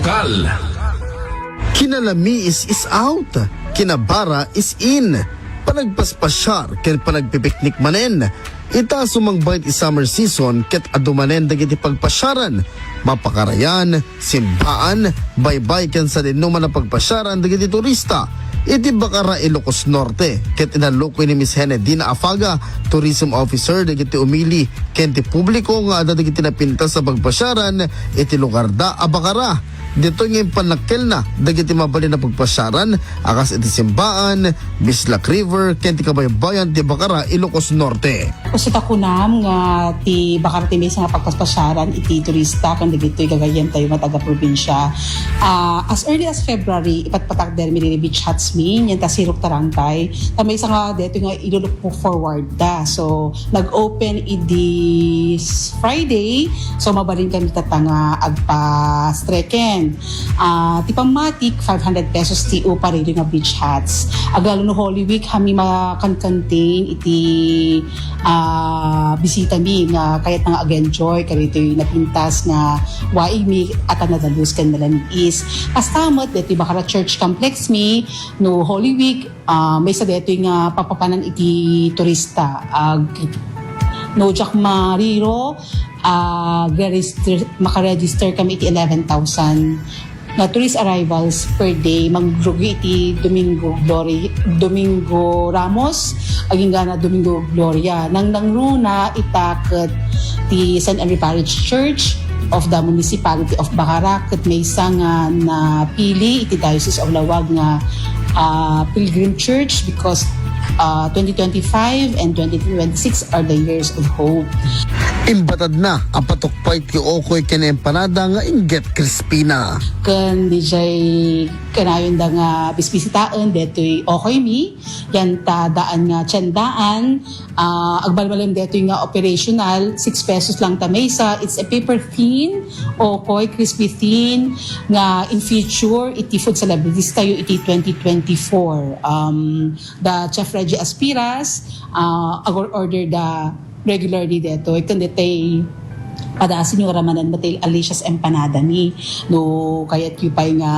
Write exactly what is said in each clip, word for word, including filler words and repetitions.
Kal. Kinalami is, is out. Kinabara is in. Panagpaspasiar ken panagpipiknik manen. Ita sumangbayen ti summer season ket adu manen dagiti pagpasiaran, mapakarayan, simbaan, baybay ken sadinoman a pagpasiaran dagiti turista iti Bacara, Ilocos Norte. Ket inallukoy ni Miss Hene Dina Afaga, tourism officer, dagiti umili ken ti publiko nga adda dagiti napintas a pagpasiaran iti lugarda a Bacara. Ditoy nga impannakkelna dagiti mabalin a pagpasiaran a kas iti simbaan, Bislak River, ken ti kabaybayan ti Bacara, Ilocos Norte. Kasta ta kunam nga ti Bacara ti maysa nga pagpaspasiaran iti turista ken dagitoy gagayyemtayo nga taga-probinsia. Ah, as early as February, ipatpatak dermi dagiti beach huts mi, ngem ta Sirok Tarangkay. Ta maysa nga detoy nga ilu-look forward da. So, nag-open idi s-, Friday. So, mabalin kami tatta nga agpa-streken. Ah, ti pammatik, five hundred pesos ti upa daytoy nga beach huts. Aglalo no Holy Week, kami makan-contain iti, ah, bisita mi nga kayat nga ag-enjoy kadaytoy napintas nga waig mi a taga-Dalus ken Malamiis. Kasta met, deti Bacara Church Complex mi, no Holy Week, ah, maysa daytoy nga papapanan iti turista. Ag-, no diak mariro, ah, register, makaregister kami iti eleven thousand nga tourist arrivals per day. Mangrugi iti Domingo Glory, Domingo Ramos, agingga na Domingo Gloria. Nangnangruna ita ket ti Saint Henry Parish Church of the Municipality of Bacara ket maysa nga napili iti Diocese of Laoag nga, ah, pilgrim church because, ah, twenty twenty-five and twenty twenty-six are the years of hope. Imbatadna a patukpay ti okoy ken empanada nga inggit crispina. Ken diay kanayonda nga bisbisitaen detoy okoy mi, yan ta daan nga tiendaan, ah, agbalbalin detoy nga operational, six pesos lang ta maysa. It's a paper thin, okoy, crispy thin, nga in feature iti food celebrities tayo iti twenty twenty-four. Um, da Chef Reggie Aspiras, ah, ag-order da regularly detoy. Ken detay padaasen yo ramanen met ti Alicia's Empanada mi. No kayat yo pay nga,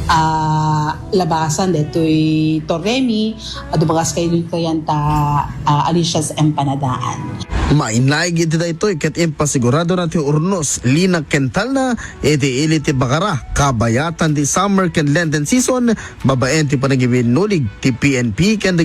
ah, labasan detoy Torre mi, adu bagas kayo kayan ta, ah, Alicia's Empanadaan. Mainaig iti daytoy ket impasigurado na ti urnos, lina ken talna iti ili ti Bacara, kabayatan ti summer ken Lenten season, babaen ti panagibinnulig ti P N P ken